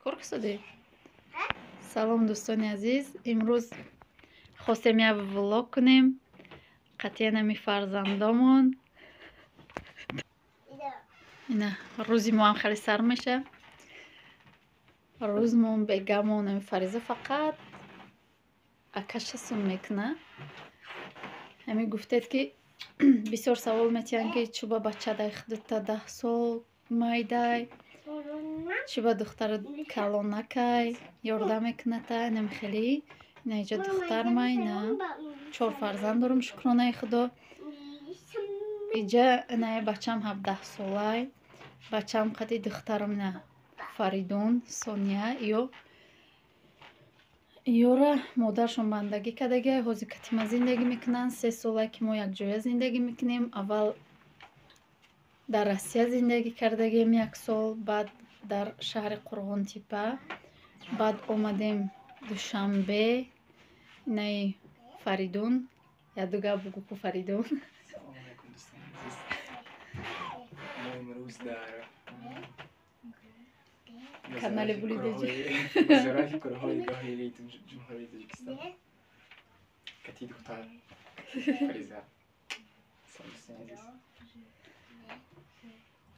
Кор кисодӣ? Салом, дӯстони азиз. Имрӯз хостем як влог кунем. Қатъиян ами фарзандомон. Ина рӯзи мо ҳам хеле сар меша. Рӯзмон бегамон ами Фариза фақат акаша сум мекуна. Ҳами гуфтед, ки бисёр савол метиҳанд, ки чӯ ба бачадай худата 10 сол майдай, чӣ ба духтара калон накай, ёрдам мекуната. Инам хеле ина иҷа духтармай, на чор фарзанд дорам, шукронаи Худо. Иҷа иная бачам 17-солай, бачам қади духтарам, ина Фаридун, Сония. Ёра модаршон бандагӣ кардагиай, ҳозир катима зиндагӣ мекунанд. 3 солае, ки мо якҷоя зиндагӣ мекунем. Аввал дар Россия зиндагӣ кардагием як сол, баъд дар шаҳри Қурғонтипа, баъд омадем Душанбе. Инаи Фаридун, якду гап бугӯ ку, Фаридун. Салом алейкум, дӯстони азиз. Мо имрӯз дар канали Булидеҷи. Вазорати корҳои дохилии Ҷумҳурии Тоҷикистон кати духтар Фариза. Салом, дӯстони азиз.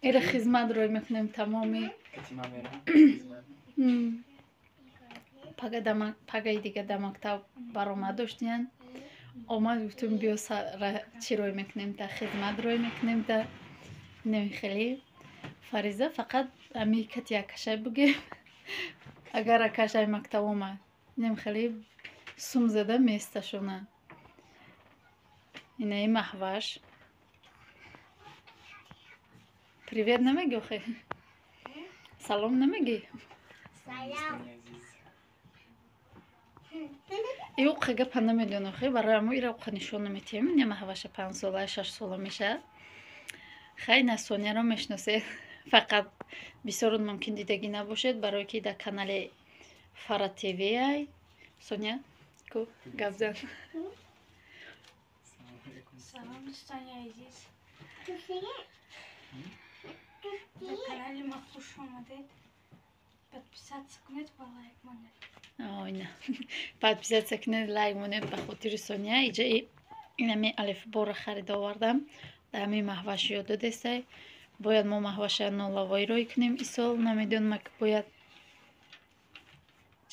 Эра хизмат рӯй мекунем тамоми. Кати ман мерам хизмат. Пагаи дига да мактаб баромад доштиян. Омад, гуфтум, биё, чӣ рӯй мекунем, та хизмат рӯй мекунем, та хеле Фариза фақат ами кати акашай бугем. Агар акашай мактаб омад, инам хеле сум зада месташона. Инаи Маҳваш, привет намеги охе? Салом намеги? Салом, дӯстони азиз. Уқа гапа намедонам охе, барои амо ира уқа нишон наметиҳем. Ина Маҳваша 5-сола, 6-сола мешавад. Хай, на Соняро мешиносед, фақат бисёрон мумкин дидагӣ набошед, барое ки дар канали Фара ТВ ай. Соня, ку гап зан. Салом алейкум. Салом, дӯстони азиз. Дар канали ма хуш омадед. Подписаться кунед ва лайк монед. Ина подписаться кунед, лайк монед ба хотири Соня. Иҷа инами алифборо харида овардам, дар ҳамин Маҳваш ёд додестай. Бояд мо Маҳваша нолавоӣ рӯй кунем исол. Намедонам, ки бояд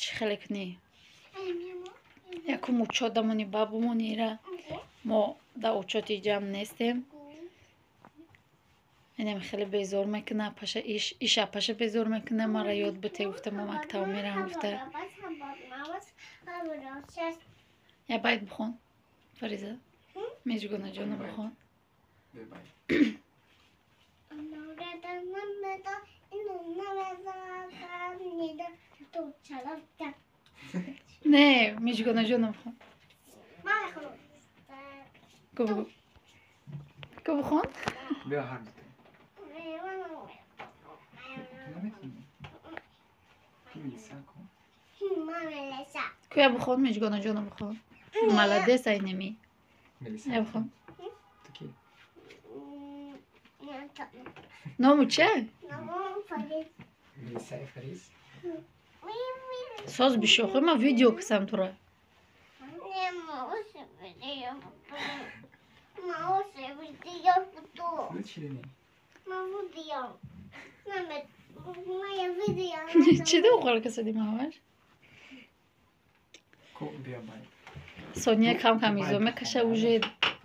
чӣ хеле кунӣ. Якум учётамони бабумони ира мо дар учёти ҷамъ нестем. Инам хеле безор мекуна паша, иш апаша безор мекуна. Мара ёд буте, гуфта, мо мактаб мерам, гуфта. Я байт бихон, Фариза, Меҷгона ҷоно бихон. Бебай. Не, Меҷгона ҷоно бихон. Ку бугӯ, ку бихон. Биё, ҳар дута. Ту наметавонӣ? Ту мелиса ку. Куя бихон, Меҷгона ҷоно бихон. Молодец, ай неми. Мелиса. Я бихон. Ту ки? Ному чия? Мелисаи Фариз. Соз бишохи, ма видео кисам тура. Ту чӣ? Чӣ дохол касади, Маҳваш? Ку биё бай. Сония кам кам изо мекаша уже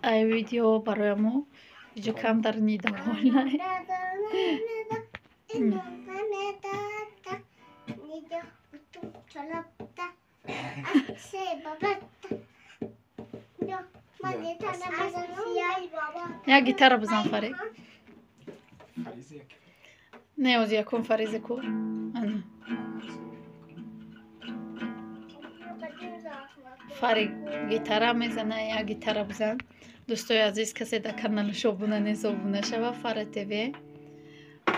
ай видео, барои мо иҷо камтар недовольна. Як гитара бизан, Фарид. Фариза як. Не, ози якум Фариза ку. Ана Фарид гитара мезана, як гитара бизан. Дӯстои азиз, касе дар каналаш обуна нест, обуна шава, Фара ТВ.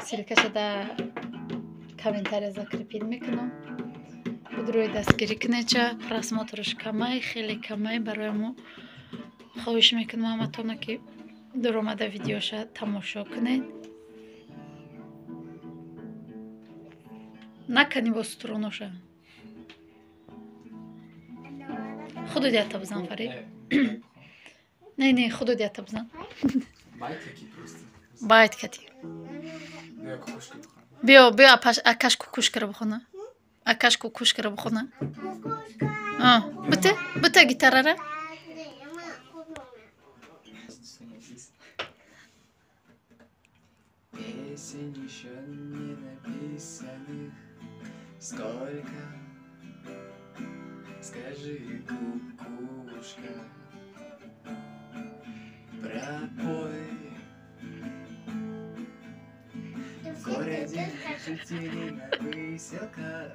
Ссылкаша дар комментария закрепить мекунам. Худрӯи дастгирӣ кунед, ча просмотраш камай, хеле камай. Барои мо хоҳиш мекунам ҳаматона, ки дуромада видеоша тамошо кунед. Накани бо струноша. Худо дията бизан, Фарид. Не, не, худо дията бизан. Байт кати. Биё, биё, акаш кукушкара бихона. Акаш кукушкара бихона. Бита, бита гитарара. Песен еще не написанных сколько, скажи, кукушка, пропой. В городе жители на выселках,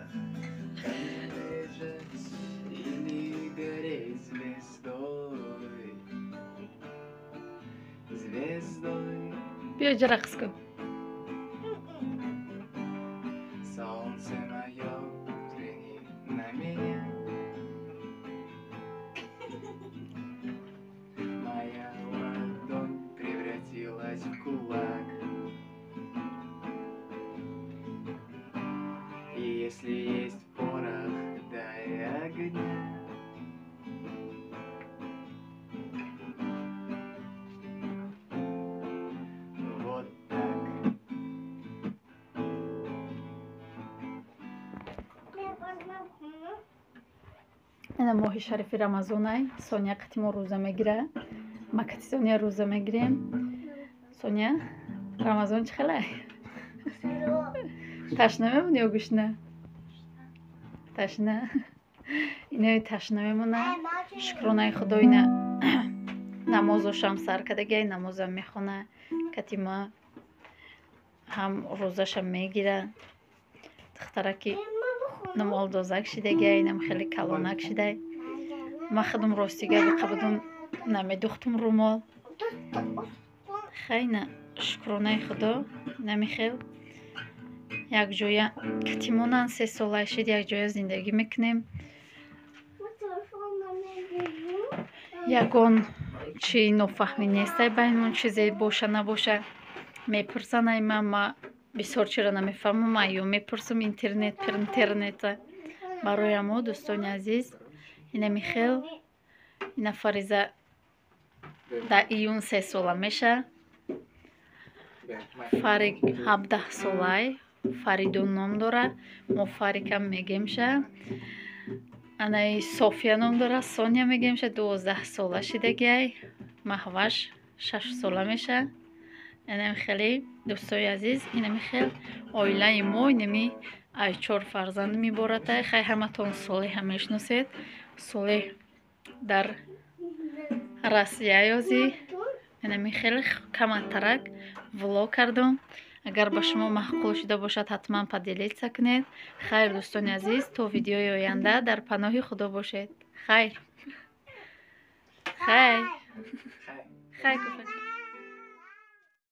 как лежать или гореть звездой, звездой. Биё рақс кун. Солнце мое, взгляни на меня. Моя ладонь превратилась в кулак. И если есть порох, дай огня. Вот так. Ина моҳи шарифи Рамазонай. Соня қати мо рӯза мегира. Ма кати Соня рӯза мегирем. Соня, Рамазон чӣ хелай? Ташна мемонӣ ё гушна? Ташна. Инаи ташна мемона. Шукронаи Худо, ина намозошам сар кардагиай, намозам мехона. Кати ма ҳам рӯзашам мегира. Духтараки намолдозак шидагиай, инам хеле калонак шидай. Ма худам ростига биқабудум, намедухтум румол. Хайна шукронаи Худо, намихел якҷоя катимонан 3 сола шид, якҷоя зиндагӣ мекунем. Ягон чи нофаҳмӣ нестай байнмон, чизе боша набоша мепурсан ай ман, ма бисёр чиро намефаҳмам, ай ё мепурсам интернет, интернета. Барои мо дӯстони азиз, ина михел, ина Фариза дар июн 3 сола меша. Фарик 17 солай, Фаридун ном дора, мо Фарикам мегемша. Анаи София ном дора, Соня мегемша, 12 сола шидагиай, Маҳваш 6 сола меша. Инами хеле дӯстои азиз, инами хел оилаи мо инами ай 4 фарзанд меборатай. Хай ҳаматон Солеҳа мешиносед. Солеҳ дар Россия ёзи. Инами хеле каматарак влог кардам. Агар ба шумо маъқул шуда бошад, ҳатман поделиться кунед. Хайр, дӯстони азиз, то видеои оянда дар паноҳи Худо бошед. Хайр. Хайр. Хайр.